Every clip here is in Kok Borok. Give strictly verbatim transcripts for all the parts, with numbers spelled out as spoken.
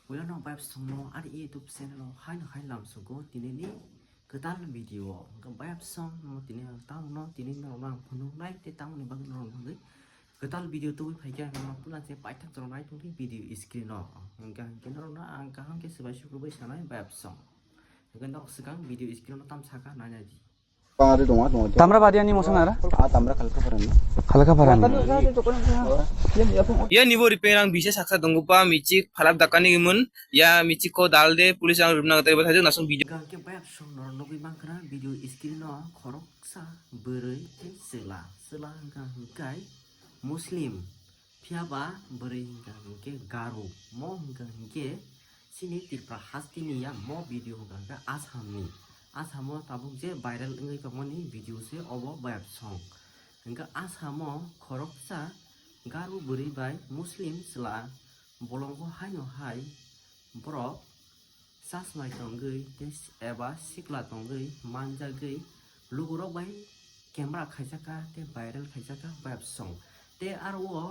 Puila no bayapsong no ani YouTube channel o haino hai lamsugo tinini kwtal video o. Hwnkhe bayapsong no tini ang tamo no tini norok no ang phunuknai tei tamoni bagwi norok bagwi kwtal video tubui phaikhe ang norok puila se paithak chwrwng nai tongdi video screen o. Hwnkhe hwnkhe norok no ang kaham khe swbai sukrubui sanai bayapsong. Hwnkhe norok swkang video screen o tam saka nai nai di. Tamra badiani mosong nara? Ah, tamra khalka parani. Khalka parani. Ya nibo ripeng rang bisa saksa donggupa michik phalap dakani gimun. Ya michik ko dal de police ang rupna gatai bathai nasong video. Hwnkhe bayapsong norok nugwi mankha video screen o khoroksa bwrwi tei chwla. Chwla hwnkha hwnkhe Muslim. Phiya ba bwrwi hwnkha hwnkhe Garo, mo hwnkha hwnkhe chini Tripura hasteni ya mo video hwnkha hwnkhe Assamni. Assamo tabuk je viral wngwi tongmani video se obo bayapsong. Hwnkhe Assamo khoroksa Garo bwrwi bai Muslim chwla bolongo haino hai borok chasmai tongwi tei eba sikla tongwi manjagwi lugurok bai camera khaijaka tei viral khaijaka bayapsong. Tei aro o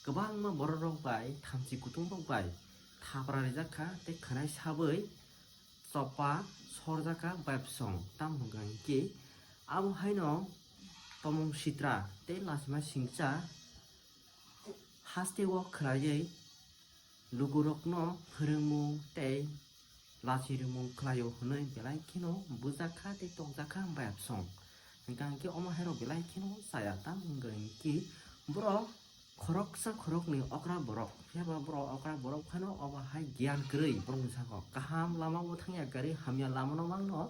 kwbangma bororok bai thamchi kutungrok bai thapra rijak kha tei khwnai sabwi chopa sorjak kha bayapsong. Tamo hwnkha hwnkhe abo haino tomong sitra tei lachima singcha hasteo khwlaiwi lugurokno phwrwngmung tei lachirimung khlaio hwnwi belai kheno bujakha tei tokjakha bayapsong. Hwnkha hwnkhe omo hairok belai kheno chaya, tamo hwnkha hwnkhe borok khoroksa khoroknwi okra borok, phiya ba borok okra borok phano obo hai giyan kwrwi borokni saka o kaham lama o thangya gari hamya lama no mangno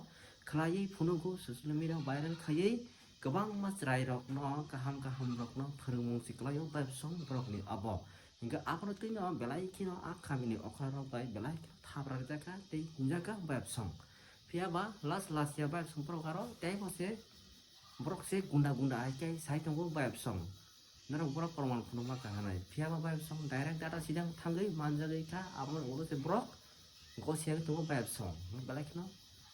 khlaiwi phunugo social media viral khaiwi kwbangma chwrairokno kaham kahamrokno phwrwngmung se khlaio bayapsong borokni obo. Hingke abono twino belai kheno a kamini okhrarok bai belai kheno thapra rijak kha tei hinjak kha bayapsong. Phiya ba last last ya bayapsong borok aro tei bo se borok se gunda gunda hai khe sai tongo bayapsong. Norok borok proman phunukma kaham nai. Phiya ba bayapsong direct data sidang thangwi manjagwi kha, aboni ulo se borok gosiya tongo bayapsong. Belai kheno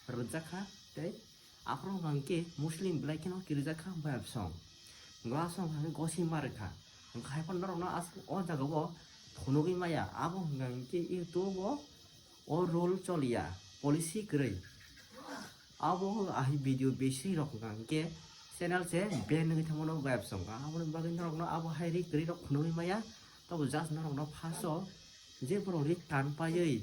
rijak kha tei aphuru hwnkha hwnkhe Muslim belai kheno kirijak kha bayapsong. Glass rok hwnkha hwnkhe gosi ma rwkha. Hwnkhe hai phano norokno aswk o jaga o phunugwi maya. Abo hwnkha hwnkhe YouTube o o rule choliya, policy kwrwi. Abo ahi video besi rok hwnkha hwnkhe channel se ban wngwi thangmano bayapsong. Aboni bagwi norokno abo hai ri kwrwi rok phunugwi maya. Tobo just norokno first o je borok ri tan paiwi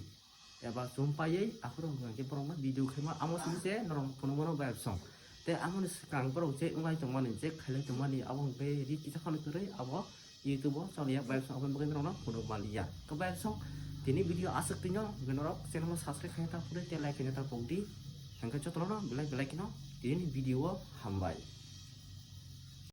eba chum paiwi aphuru hwnkha hwnkhe borokno video khaima amo simi se norok phunukmano bayapsong. Tei amoni swkang borok je wnglai tongmani, je khailai tongmani, abo hwnkhe ri kisa phano kwrwi abo YouTube o choliya bayapsong, aboni bagwi norokno phunuk manliya. To bayapsong tini video aswk twino hwnkhe norok channel o subscribe khaina ta phuru tei like khaina ta pokdi. Hwnkhe jotono belai belai kheno tini video o hambai.